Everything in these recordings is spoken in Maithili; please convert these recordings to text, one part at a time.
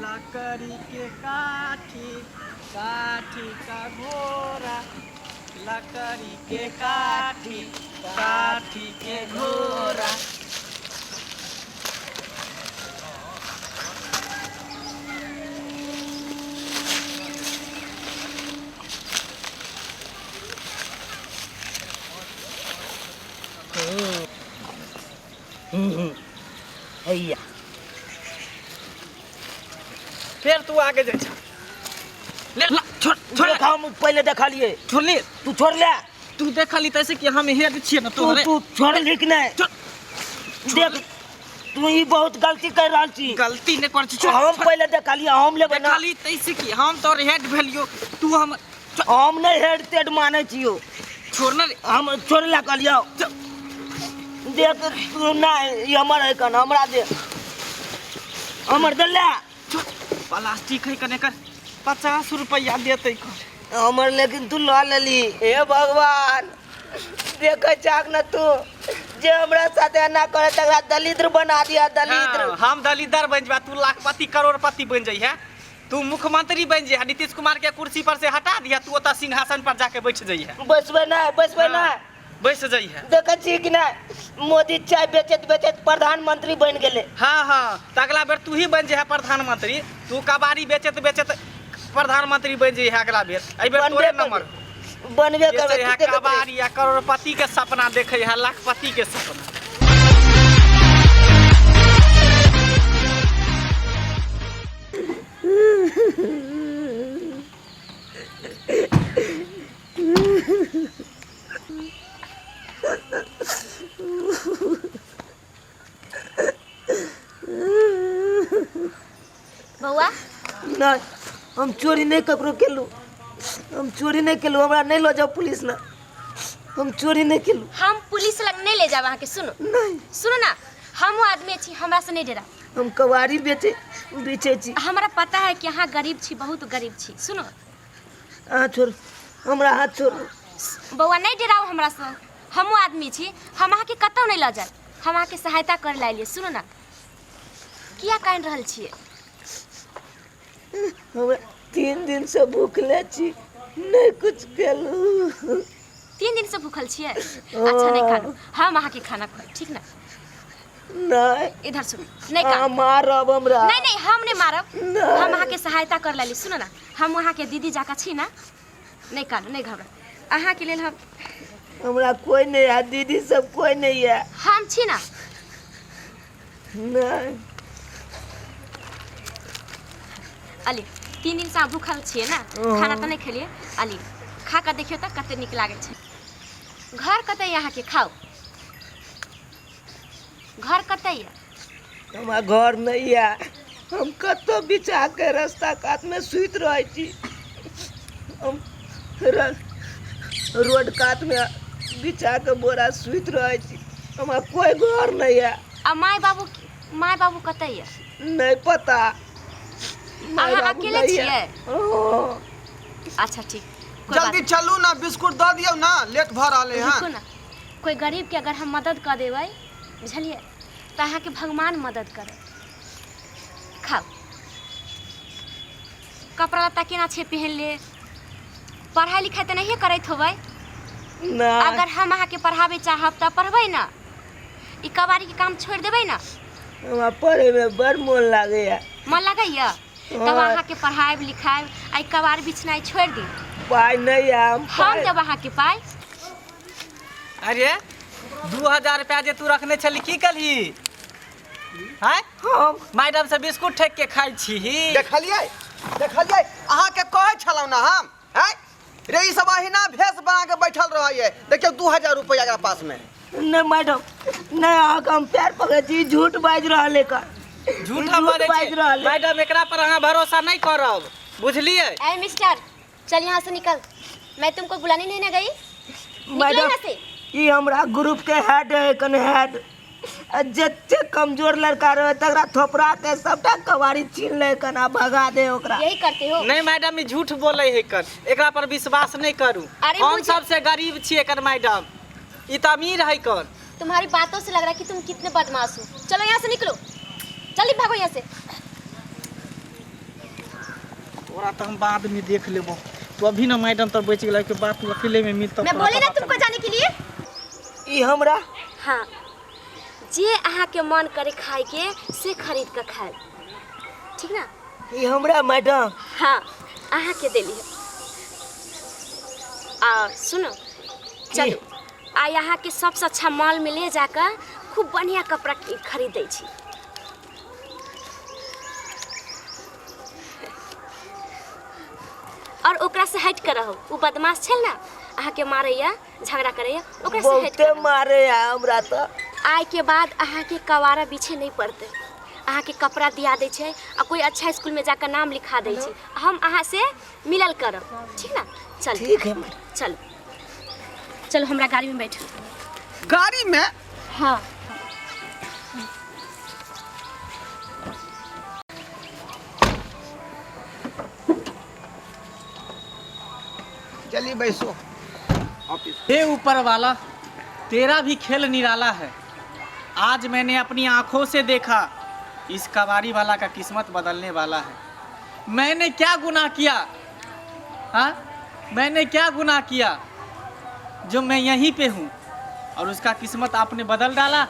लकड़ी के काठी, काठी का घोड़ा, लकड़ी के काठी, काठी के घोड़ा। हैया फेर तू आगे जाइ छ। ले ला, छोड़ छोड़। देख, हम पहिले देखलिए। छोड़ली। तू छोड़ ले। तू देखली तैसे कि हम हेड छियै ने तू तोहरे। तू छोड़ली कि नहीं? छोड़। देख, तू ई बहुत गलती कर रहल छी। गलती नहि कर छी, छोड़। हम पहिले देखलिए, हम लेबै ना। देखली तैसे कि हम तोर हेड भेलियो, तू हम हम नहीं हेड तेड मानै छियो। छोड़ ना रे। हम छोड़ ला कहलियो। देख तू ना, ई हमर है कन, हमरा दे, हमर दे ले। छोड़, प्लास्टिक है कने कर 50 रुपया देतै कर हमर, लेकिन तू लऽ लेली। हे भगवान, देखे चाक न तू जे हमरा साथे एना करे तकरा दलिद्र बना दिया, दलिद्र। हाँ, हम दलिद्र बन जबा, तू लाखपति करोड़पति बन जइहे, तू मुख्यमंत्री बन जइहे, नीतीश कुमार के कुर्सी पर से हटा दिया, तू ओतऽ सिंहासन पर जाके बैठ जइहे। बैसबै नहि, बैसबै हाँ, नहि। बैस जइहे। देखै छी कि नहि, मोदी चाय बेचैत बेचैत प्रधानमंत्री बनि गेलै। हाँ हाँ, तऽ अगला बेर तू ही बन जइहे प्रधानमंत्री। तू कबाड़ी बेचैत बेचैत प्रधानमंत्री बनि जइहे अगला बेर। एहि बेर बनबे तोरे करबै। नंबर बनबे करबै। बेचै है तू देखैत रही। कबाड़ी आ करोड़पति के सपना देखै है, लाखपति के सपना। बौआ। नहि, हम चोरी नहि ककरो केलहुँ, हम चोरी नहि केलहुँ। हमरा नहि लऽ जाउ पुलिस ने, हम चोरी नहि केलहुँ। हम पुलिस लग नहीं ले जाब अहाँके। सुनू। नहि। सुनू ना, हमहूँ आदमी छी, हमरा से नहीं डरा। हम कबाड़ी बेचै बेचै छी। हमरा पता है कि अहाँ गरीब छी, बहुत गरीब छी। सुनो। अहाँ छोड़ू हमरा, हाथ छोड़ू। बौआ, नहीं डराउ हमरा से, हमहूँ आदमी छी। हम अहाँके कतहु नहीं लऽ जायब, हम अहाँके सहायता करे लए एलियै। सुनू ना, किया कानि रहल छियै? हमरा 3 दिनसँ भूखले छी, नहि कुछ केलहुँ। 3 दिन से भूखल छियै? अच्छा, नहीं कानू, हम अहाँके खाना खुआब, ठीक ना? नहि। इधर सुनू, नहीं अहाँ कानू। मारब हमरा। नहीं नहीं, हम नहीं मारब। नहीं। हम अहाँके सहायता कर लेली। सुनू ना, हम अहाँके दीदी जाका छी ना। नहीं कानू, नहीं घबरा, अहाँके लेल हम हमरा कोई नहीं है, दीदी सब कोई नहीं है। हम छी ना। नहि। अली, 3 दिन से अहाँ भूखल छियै ना, खाना तऽ नहि खेलियै। अली, खा कऽ देखियौ तऽ कते नीक लागै छै। घर कतऽ यऽ अहाँके? खाउ। घर कतऽ यऽ? हमरा घर नहीं है, हम कतौ बिछा के रास्ता कात में सुति रहै छी। हम रोड कात में बिछा के बोरा सुति रहै छी। हमरा कोई घर नहीं है। आ माय बाबू, माय बाबू कतऽ यऽ? नहीं पता। माय अहाँ बाबू अकेले नहीं है। छियै? हाँ। अच्छा ठीक, कोई बात जल्दी चलू ना, बिस्कुट दऽ दियौ ना, लेट भऽ रहलै हँ। रुकू ना, कोई गरीब के अगर हम मदद कऽ देबै, बुझलियै, तऽ अहाँके भगवान मदद करत। खाउ। कपड़ा लत्ता केना छै पहिनले? पढ़ाइ लिखाइ तऽ नहिए करैत होबै? नहि। अगर हम अहाँके पढ़ाबै चाहब तऽ पढ़बै ने? ई कबाड़ीके काम छोड़ि देबै ने? हमरा पढ़ैमे बड़ मोन लागैए। मन लागैए? तब अहाँके पढ़ायब लिखायब आ ई कबाड़ बिछनाइ छोड़ि दियौ। पाइ नहि यऽ। हम हम पाइ देब अहाँके पाइ। अरे, 2000 रुपया जे तू रखने छली, की कलही हैं? हम मैडम से बिस्कुट ठेक के खाइ छी। देखलियै, देखलियै, अहाँके कहै छलहुँ ने हम आँय रे, ई सब अहिना भेष बना के बैठल रहैए। देखियौ, 2000 रुपैआ एकरा पासमे। नहि मैडम, नहि, अहाँके हम पैर पकड़ै छी, ई झूठ बाजि रहल है। झूठ हम बाजै बाजि छी? रहल है। मैडम, एकरा पर अहाँ भरोसा नहीं करब, बुझलियै? ए मिस्टर, चल यहाँ से निकल। मैं तुमको बुलाने नहीं ना गई, निकलो मैडम, यहाँ से। ई हमरा ग्रुप के हेड है कन, हेड। आ जते कमजोर लड़का रहे तकरा थोपरा के सबटा कबाड़ी छीन ले कन आ भगा दे ओकरा। यही करते हो? नहीं मैडम, ई झूठ बोले है कर, एकरा पर विश्वास नहीं करू। अरे हम सबसे गरीब छियै एकर मैडम, ई तऽ अमीर है कर। तुम्हारी बातों से लग रहा है कि तुम कितने बदमाश हो। चलो यहाँ से निकलो, जल्दी भागो यहाँ से। तोरा तो हम बाद में देख लेबो। तू अभी ना मैडम तर बच गेला के बात अकेले में मिलता। मैं बोली ना तुमको जाने के लिए। ई हमरा? हाँ, जे अहाँ के मन करे खाए के से खरीद के खाए, ठीक ना? ई हमरा मैडम? हाँ, अहाँ के देली। और सुनो, चलो आ यहाँ के सबसे अच्छा मॉल में ले जाकर खूब बढ़िया कपड़ा खरीदै छी। और ओकरा से हट कर रहो, उ बदमाश छल ना अहाँ के मारैया झगड़ा करैया, ओकरा से हट बहुते कर। मारे है हमरा तो। आय के बाद अहाँ के कवारा पीछे नहीं पड़ते, अहाँ के कपड़ा दिया दै छै आ कोई अच्छा स्कूल में जाकर नाम लिखा दै छै। हम अहाँ से मिलल करब, ठीक ना? चल ठीक है। चलो चलो, हमरा गाड़ी में बैठो। गाड़ी में? हाँ। चलिए बैसो ऑफिस। हे ऊपर वाला, तेरा भी खेल निराला है। आज मैंने अपनी आंखों से देखा, इस कबाड़ी वाला का किस्मत बदलने वाला है। मैंने क्या गुनाह किया? हाँ, मैंने क्या गुनाह किया जो मैं यहीं पे हूँ और उसका किस्मत आपने बदल डाला।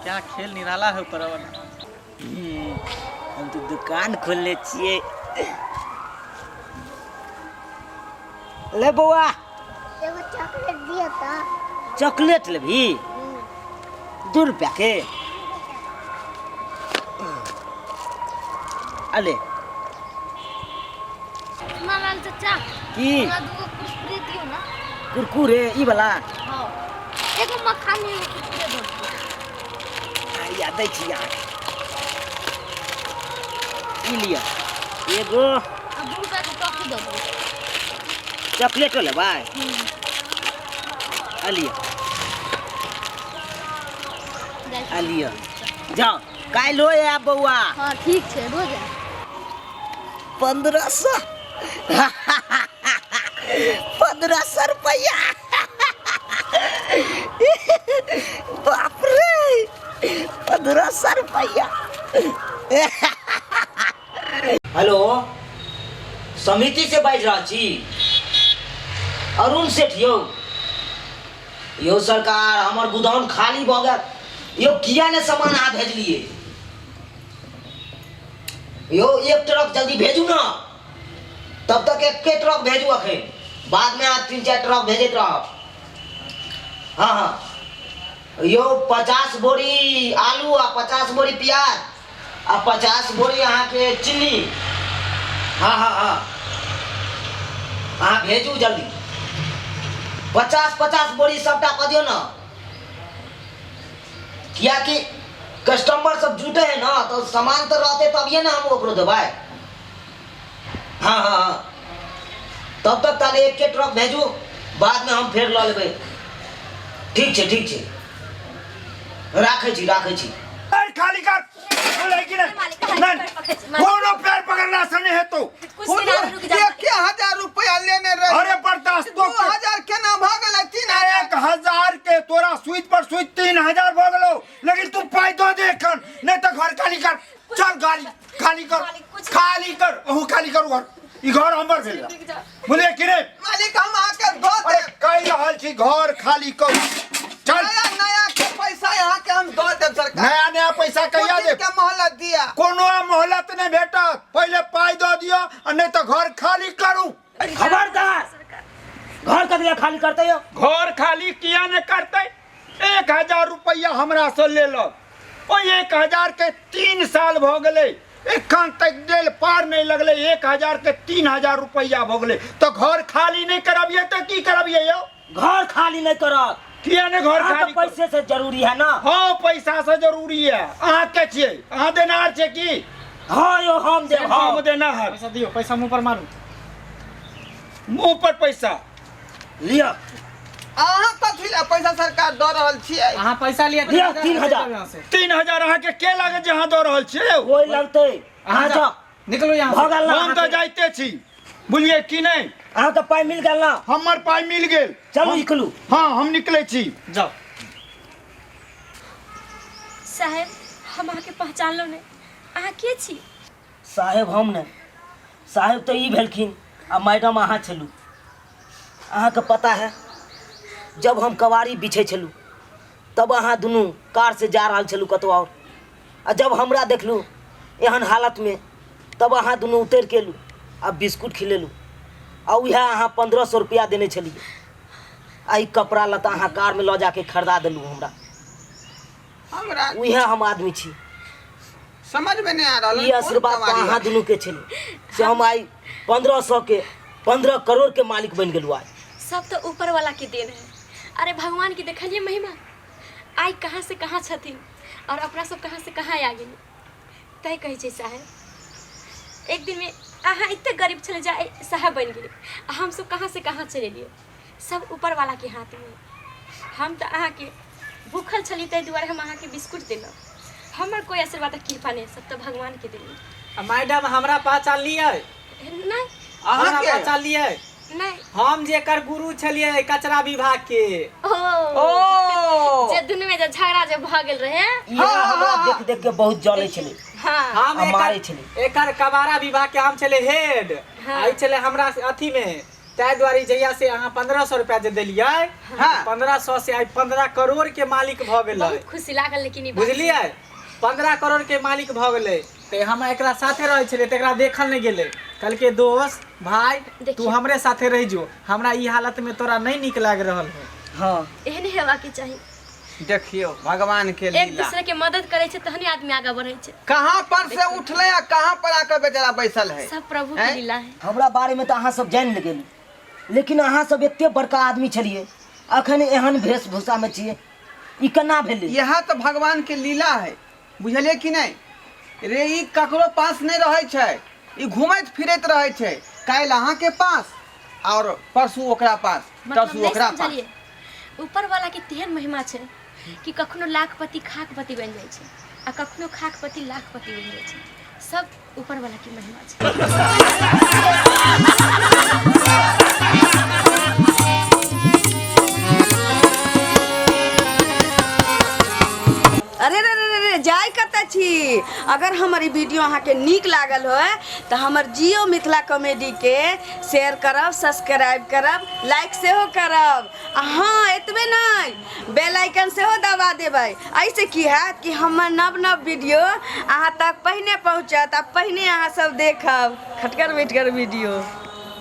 क्या खेल निराला है ऊपर वाला। हम तो दुकान खोलने छियै। ले बौआ, एगो चॉकलेट दियो त। चॉकलेट लेबही? 2 रुपया के। अले लाल चाचा की? हमरा दूगो कुरकुरे दियो ना। कुरकुरे ई वाला? हाँ, एगो मखान एगो कुरकुरे दो। या दै छी अहाँके, ई लिअ एगो। आ 2 रुपया के टॉफी दो। चॉकलेटो लेबै? आ लिअ, आ लिअ, जाओ काल्हि आयब बौआ। हाँ ठीक छै, रोज आयब। 1500, 1500 रुपया, बाप रे, 1500 रुपया। हेलो, समिति से बाजि रहल छी, अरुण सेठ यौ। यौ सरकार, हमर गोदाम खाली भऽ गेल यौ, किया ने सामान अहाँ भेजलियै यौ? एक ट्रक जल्दी भेजू ना, तब तक एके ट्रक भेजू अखन, बादमे अहाँ 3-4 ट्रक भेजैत रहब। हाँ हाँ यौ, 50 बोरी आलू आ 50 बोरी प्याज आ 50 बोरी अहाँके चीनी। हाँ हाँ हाँ, अहाँ भेजू जल्दी, 50-50 बोरी सबटा कऽ दियौ ना, कियाकि कस्टमर सब जुटे है ना, तो सामान तो रहते तभिए ना हम ओकरो देबै। हाँ हाँ हाँ, तब तक ताले एक के ट्रक भेजू, बाद में हम फेर लऽ लेबै। ठीक छै, ठीक छै, राखै छी, राखै छी। पैर खाली कर बोले कि नहीं? नहीं, कोनो पैर पकड़ना से नहीं हेतौ। कुछ दिन और रुक जाओ। 1000 रुपया लेने रहे। अरे बर्दाश्त 2000 केना भऽ गेलै? 3000। 1000 के तोरा सुइत पर सुइत 3000 भऽ गेलौ, लेकिन तू पाइ दऽ दे एखन, नहीं तऽ घर खाली कर। चल गाड़ी खाली कर, खाली कर, अहूँ खाली करू घर, ई घर हमर भेल, बुझलियै कि नहीं? मालिक, हम अहाँके दऽ अरे देब। कहि रहल छी घर खाली करू, चल। नया नया के पैसा यहाँ के हम दऽ देब सरकार। नया नया पैसा कहिया कुछ दिन देब? के मोहलत दिया। कोनो मोहलत नहीं भेटत, पहिले पाइ दऽ दिअ आ नहीं तऽ घर खाली करू। खबरदार, घर कथी खाली करते यौ? घर खाली किया ने करते? 1000 रुपया हमरा से लेलक, ओहि 1000 के 3 साल भऽ गेलै, एखन तक देल पार नहीं लगलै। 1000 के 3000 रुपया भऽ गेलै, तऽ घर खाली नहीं करबियै तऽ की करबियै यौ? घर खाली नहीं करत। किया ने घर अहाँ खाली तऽ पैसे से जरूरी है ना? हाँ, पैसा से जरूरी है। अहाँ के छियै? अहाँ देनहार छियै की? हाँ यौ, हम देब। हम हाँ देनहार। पैसा दियो, पैसा मुंह पर मारू। मुंह पर पैसा लिअ। अहाँ कथी लए पैसा सरकार दऽ रहल छियै? अहाँ पैसा लिअ। लिअ, 3000। यहाँ से 3000 अहाँके के लागत जे अहाँ दऽ रहल छियै यौ? कोई लगतै, अहाँ जाओ। निकलो यहाँ भऽ से। गेल ना? हम तऽ जाइते छी, बुझलियै कि नहि? अहाँके पाइ मिल गेल ना? हमर पाइ मिल गेल। चलू निकलू। हाँ, हम निकलै छी। जाओ। साहेब, हम अहाँके पहचानलहुँ नहि, अहाँ के छी? साहेब हम ने, साहेब तऽ ई भेलखिन आ मैडम अहाँ छलू। अहाँके पता है, जब हम कबाड़ी बिछै छलू तब अहाँ दुनू कार से जा रहल छलू कतौ और, आ जब हमरा देखलू एहन हालतमे तब अहाँ दुनू उतरि के एलू आ बिस्कुट खिलेलू, आ उएह अहाँ 1500 रुपया देने छलियै, आ ई कपड़ा लत्ता अहाँ कारमे लऽ जाके खरीदा देलू हमरा। हमरा उएह हम आदमी छी। समझ में नहीं आ रहा ई आशीर्वाद तऽ अहाँ दुनू के छलै से हम आइ 1500 के 15 करोड़ के मालिक बनि गेलहुँ आइ। सब तो ऊपर वाला के देन है। अरे भगवान के देखलिए महिमा, आइ कहाँ से कहाँ छथिन और अपना सब कहाँ से कहाँ आ गेली। तय कहै छै साहेब, एक दिन में अहाँ एते गरीब छलै जे आइ साहेब बनि गेलियै, आ हम सब कहाँ से कहाँ चलि एलियै। सब ऊपर वाला के हाथ में। हम तऽ अहाँके भूखल छली ताहि दुआरे हम अहाँके बिस्कुट देलहुँ। हमर कोइ आशीर्वाद आ कृपा नहि, सब तऽ भगवान के देलियै। आ मैडम हमरा पहचानलियै? नहि। हमरा अहाँके? पहचानलियै? नहि। हम जे एकर गुरु छलियै कचरा विभाग के। ओ, ओ जे दुनू में जे झगड़ा जे भऽ गेल रहे। ई हमरा देख देख के बहुत जलै छलै। हाँ। हम आ मारै एकर छलै। एकर कबाड़ा विभाग के हम छलै हेड। हाँ। आई छलै हमरा से अथी में, ताहि दुआरे जहिया से अहाँ 1500 रुपया जे देलियै, हाँ। 1500 से आइ 15 करोड़ के मालिक भऽ गेलै। बहुत खुशी लागल लेकिन ई बात। बुझलियै, 15 करोड़ के मालिक भऽ गेलै। तऽ हम एकरा साथे रहै छलियै तऽ एकरा देखल नहि गेलै। कहलकै दोस्त भाय तू देखियौ। हमरे साथे रहि जो, हमरा ई हालत में तोरा नहि नीक लागि रहल है। हाँ। एहने हेबाके चाही। देखियो भगवान के एक लीला, दूसरे के मदद करे छै तहने आदमी आगा बढ़े छै। कहाँ पर से उठले आ कहाँ पर आकर बेचारा बैसल है। सब प्रभु के हैं? लीला है। हमरा बारे में तऽ अहाँ सब जानि गेली, लेकिन अहाँ सब एते बड़का आदमी छलियै, अखन एहन वेशभूषा में छियै, ई केना भेलै? यह तो भगवान के लीला है, बुझलियै कि नहीं रे। ई ककरो पास नहीं रहै छै, ई घूमैत फिरैत रहै छै। काल्हि अहाँ के पास और परसू ओकरा पास, मतलब तरसू नहीं ओकरा पास। समझलियै, ऊपर वाला के तेहन महिमा छै कि कखनो लाखपति खाकपति बनि जाइ छै आ कखनो खाकपति लाखपति बनि जाइ छै। सब ऊपर वाला के महिमा छै। अरे रे रे रे रे, जाय कतऽ छी? अगर हमर ई वीडियो अहाँके नीक लागल होय तऽ हमर जियो मिथिला कॉमेडी के शेयर करब, सब्सक्राइब करब, लाइक सेहो करब, आ हाँ एतबे नहि, बेल आइकन सेहो दबा देबै। एहिसँ की हैत कि हमर नव नव वीडियो अहाँ तक पहिने पहुँचत आ पहिने अहाँ सब देखब खटगर मिठगर वीडियो।